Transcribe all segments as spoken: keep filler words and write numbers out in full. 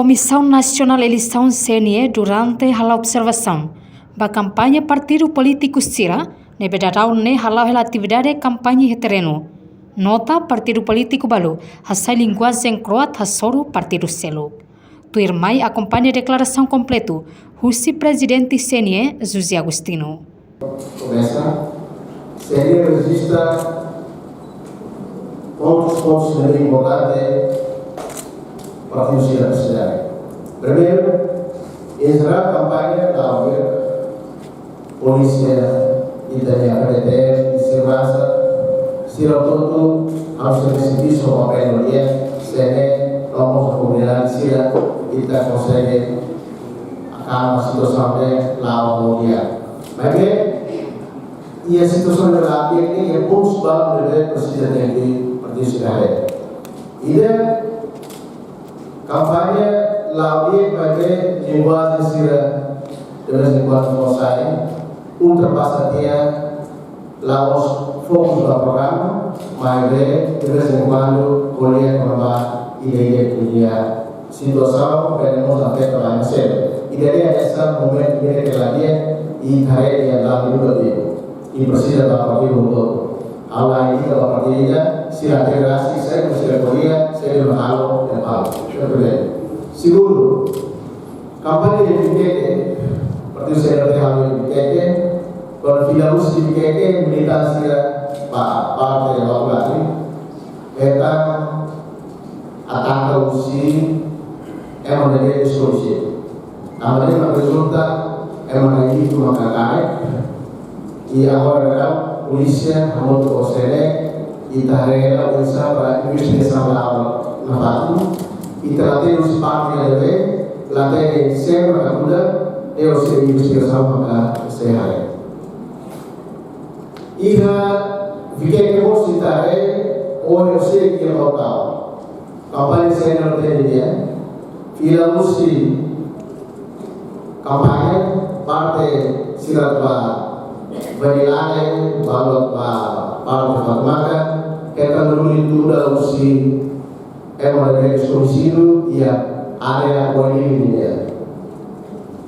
Komisaun Nasionál Eleisaun C N E durante hala'o observasaun ba kampaña partidu polítiku sira ne'ebé daudaun ne'e hala'o hela atividade kampaña iha terrenu. Nota partidu polítiku balu hasai linguajen kroat hasoru partidu seluk. Tuirmai akompaña deklarasaun kompletu husi Prezidente C N E, José Agostinho. Komesa, C N E rejista pontus, pontus ne'ebé importante para fungsi da cidade. Primeiru, enserra kampaña da Polísia, ita-nia P D T F, seguransa, sira hotu-hotu, halo servisu papél no di'ak, C N E, no mós komunidade sira, ita konsege akalma situasaun ne'e la'o ho di'ak. Maibé, iha situasaun ne'e la'o di'ak ne'e, iha pontus balu ne'ebé presiza tenke partisipa. Ida, kampaña la'o di'ak maibé linguajen sira de vez em quando fó sai, ultrapasa tiha, la'ós fokus ba programa, maibé de vez em quando ko'alia kona-ba ida-idak nia situasaun, bele mós afeta ba ema seluk. Ida-ne'e hanesan momentu ne'ebé la di'ak, i kareta la di'ak, i presiza ba partidu hotu. Ha'u la indika ba partidu ida, sira terasi, sira ko'alia, sira halo, sira halo. Itu problema. Segundu, kampaña iha Viqueque, partidu C N R T halo iha Viqueque, kuandu fila husi Viqueque, militánsia ba parte Vatulari, hetan ataka husi ema ne'ebé deskoñesidu. Tanba ne'e mak rezulta ema na'in-hitu maka kanek. I agora ne'e polísia hamutuk ho C N E, ita haree hela oinsá para investigasaun la'o nafatin. Ita la hatene husi parte ne'ebé, la hatene sé mak hatudu, ne'e husi investigasaun maka sei haree. Iha Viqueque mós ita haree, ohin husi iha Baucau. Kampaña C N R T nian, fila husi kampaña, parte sira ba Vanilane, balu ba parte Fatumaka, hetan duni tuda husi ema ne'ebé deskoñesidu iha área Wainhili nian.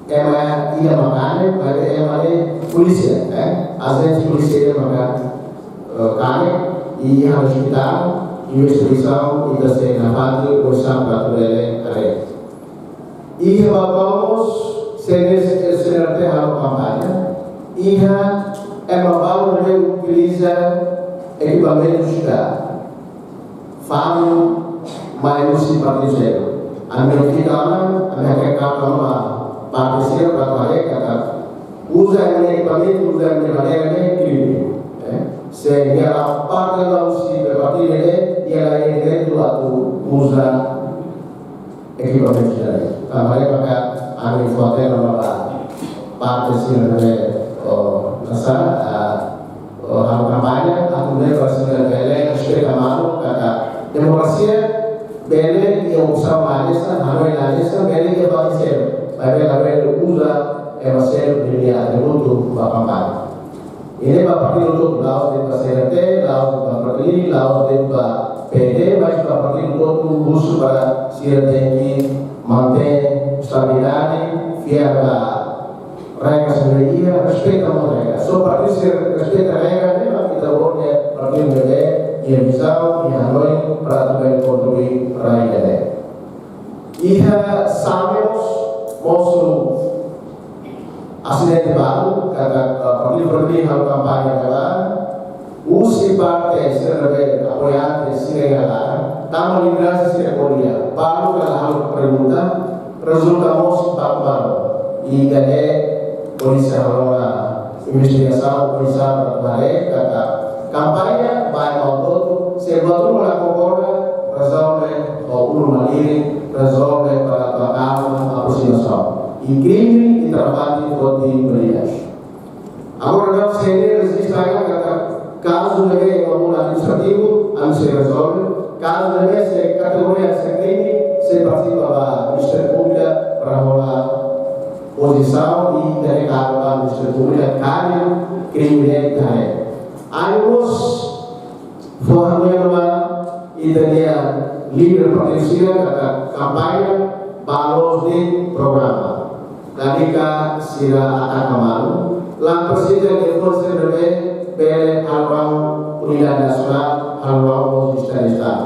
Ema ida mak kanek, maibé ema ne'e polísia, eh? Ajente polísia ida maka, eh, kanek, i iha ospitál, investigasaun, ita sei nafatin, oinsá para atu bele haree. Iha Baucau mós, C N S, C N R T halo kampaña, iha ema balu ne'ebé utiliza ekipamentu sira. Fanu mai husi partidu seluk. Ami fiar ona, ami hakeka ona parte sira para haree katak uza ema-nia ekipamentu, uza ema-nia bandeira ne'e krime. Eh? Se iha parte la husi partidu ne'e, iha la iha direitu atu uza ekipamentu sira-ne'e. Tanba ne'e maka ami fó-hatene ba parte sira ne'ebé, oh, hanesan, ah, oh, halo kampaña, atu nune'e para sira bele respeita malu katak demokrasia, bele iha opsaun hanesan, hanoin hanesan, bele iha parte seluk. Maibé labele uza ema seluk nia atributu ba kampaña. Ida-ne'e ba partidu hotu, la'ós de'it ba C N R T, la'ós de'it ba Fretilin, la'ós de'it ba P D, mas ba partidu hotu husu para sira tenke mantein estabilidade, fiar ba regras ne'ebé iha, respeita mós regras. Só partidu sira respeita regras ne'e, mak ita bele dehan partidu ne'ebé iha vizaun, iha hanoin, para atu bele kondui rai ne'e. Iha Same mós, mosu asidente balu, katak, eh, partidu Fretilin halo kampaña ba, husi parte sira ne'ebé apoiante sira iha laran, tanba lideransa sira ko'alia, balu kala halo pergunta, rezulta mós baku balu. Ida-ne'e polísia halo ona investigasaun, polísia para haree katak kampaña ba ema hotu-hotu, se buat ruma la konkorda, rezolve ho ulun malirin, rezolve para atu akalma aproximasaun. I krime ita nafatin foti medidas. Agora, na C N E rejista katak kazu ne'ebé iha mundu administrativu, ami sei rezolve. Kazu ne'ebé sei kategoria sei krime, sei partisipa ba Ministériu Públiku para hola pozisaun i ita-nia kazu ba Ministériu Públiku, kazu krime ne'e ita haree. Ami mós fó-hanoin ba ita-nia líder partidu sira katak kampaña Ba loos de'it programa, lalika sira ataka malu, la presiza de forsa ne'ebé bele hala'o unidade nasionál, hala'o mós estadu-estadu.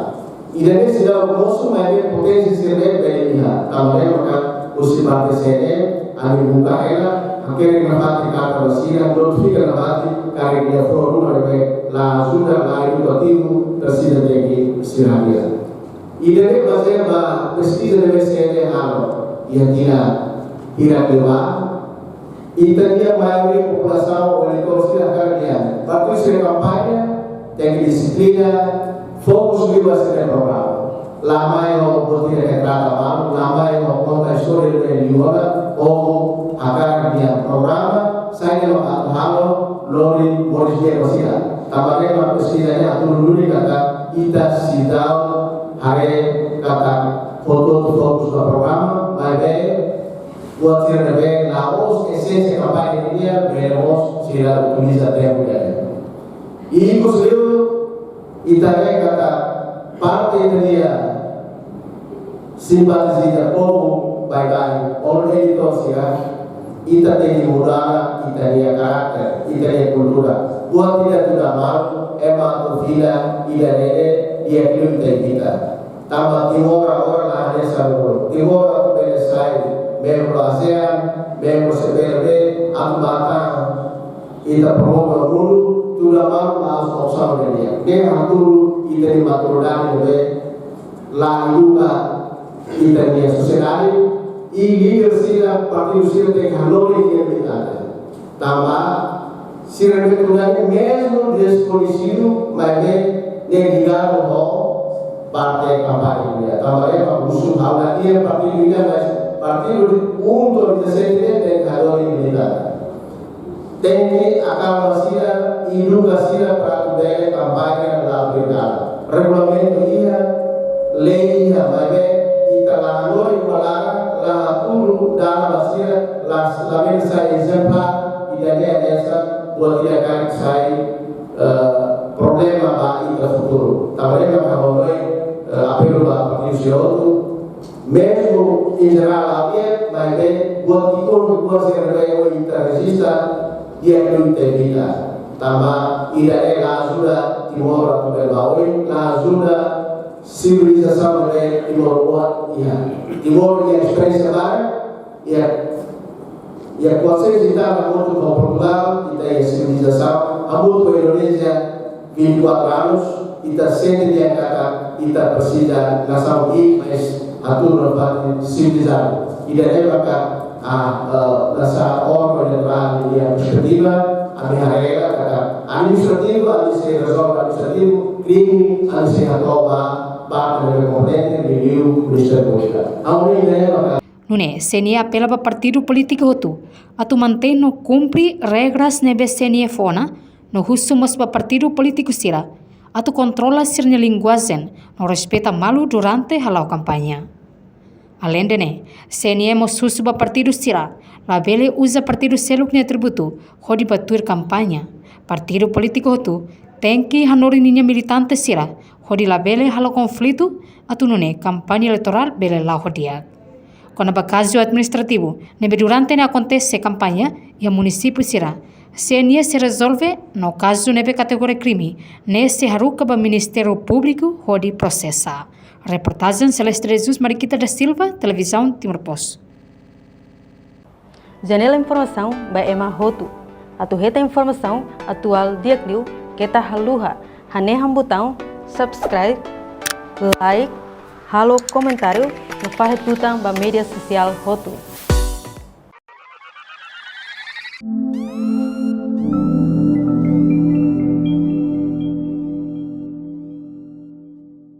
Ida-ne'e seidauk mosu, maibé poténsia sira-ne'e bele iha. Tanba ne'e maka husi parte C N E, ami buka hela, hakerek nafatin karta ba sira, notifika nafatin, karik iha fórum ne'ebé la ajuda, la edukativu, presiza tenke sira hadi'a. Ida-ne'e bazeia ba peskiza ne'ebé C N E halo, iha tinan hirak liubá, ita-nia maioria populasaun ou eleitór sira hakarak dehan partidu sira kampaña, tenke dixiplina, fokus liu ba sira-nia programa. La mai ho buat ida ke trata malu, la mai ho konta istória ne'ebé liu ona, ou hakarak dehan programa, saida mak atu halo, lori moris di'ak ba sira. Tanba ne'e mak peskiza ne'e hatudu duni katak ita seidauk haree katak hotu-hotu fokus ba programa, maibé buat sira ne'ebé la'ós esénsia kampaña nian, bele mós sira utiliza tempu ida-ne'e. I ikus liu ita haree katak parte ita-nia simpatizante povu baibain, ou eleitór sira, ita tenke muda ita-nia karakter, ita-nia kultura. Buat ida tuda malu, ema atu fila ida-ne'e, di'ak liu ita evita. Tanba Timor agora la hanesan uluk. Timor atu bele sai membru ASEAN, membru C P L P, atu bá tan ita promove mundu, tuda malu la'ós opsaun ida di'ak. Ne'e hatudu ita-nia maturidade ne'ebé la eduka ita-nia sosiedade, i líder sira, partidu sira tenke hanorin nia militante. Tanba sira ne'ebé tuda ne'e mezmu deskoñesidu, maibé ne'e ligadu ho parte kampaña nian. Tanba ne'e mak husu ha'u la iha partidu ida, mas partidu UNTO dezassete ne'e tenke hanorin militante. Tenke akalma sira, eduka sira para atu bele kampaña la aplikadu. Regulamentu iha, lei iha, maibé ita la hanorin, ita la, la hatudu dalan ba sira, la, labele sai ezemplár, ida-ne'e hanesan buat ida karik sai, eh, problema ba ita futuru. Tanba ne'e mak ha'u hanoin, eh, apelu ba partidu sira hotu, mezmu em geral ha'u dehan, maibé buat ki'ikoan, buat sira ne'ebé ita rejista, di'ak liu ita evita. Tanba ida-ne'e la ajuda Timor atu bele ba oin, la ajuda sivilizasaun ne'ebé timoroan iha. Timor iha esperiénsia barak, iha, iha kuaze ita hamutuk ho Portugal, ita iha sivilizasaun, hamutuk ho Indonézia, vinte e quatro anos, ita sente dehan katak ita presiza nasaun ida, mas hatudu nafatin sivilizadu. Ida-ne'e maka, ah, eh, hanesan órgaun elektorál nia perspetiva, ami haree katak administrativu, ami sei rezolve administrativu, krime, ami sei hato'o ba parte ne'ebé kompetente, liuliu Ministériu Públiku. Ha'u hanoin ida-ne'e maka Nune'e, C N E apela ba partidu polítiku hotu atu mantein no kumpre regras ne'ebé C N E fó ona, no husu mós ba partidu polítiku sira atu kontrola sira-nia linguajen no respeita malu durante hala'o kampaña. Aleinde ne'e, C N E mós husu ba partidu sira labele uza partidu seluk nia atributu hodi bá tuir kampaña. Partidu polítiku hotu tenke hanorin ninia militante sira hodi labele halo konflitu atu nune'e kampaña eleitorál bele la'o ho di'ak. Kona-ba kazu administrativu ne'ebé durante ne'e akontese kampaña iha munisípiu sira, C N E sei rezolve, no kazu ne'ebé kategoria krime ne'e sei haruka ba Ministériu Públiku hodi prosesa. Reportajen Celeste de Jesus, Mariquita da Silva, Televizaun Timor Post. Janela informasaun ba ema hotu. Atu hetan informasaun atuál di'ak liu, keta haluha hanehan butaun subscribe, like, halo komentáriu, no fahe tutan ba média sosiál hotu.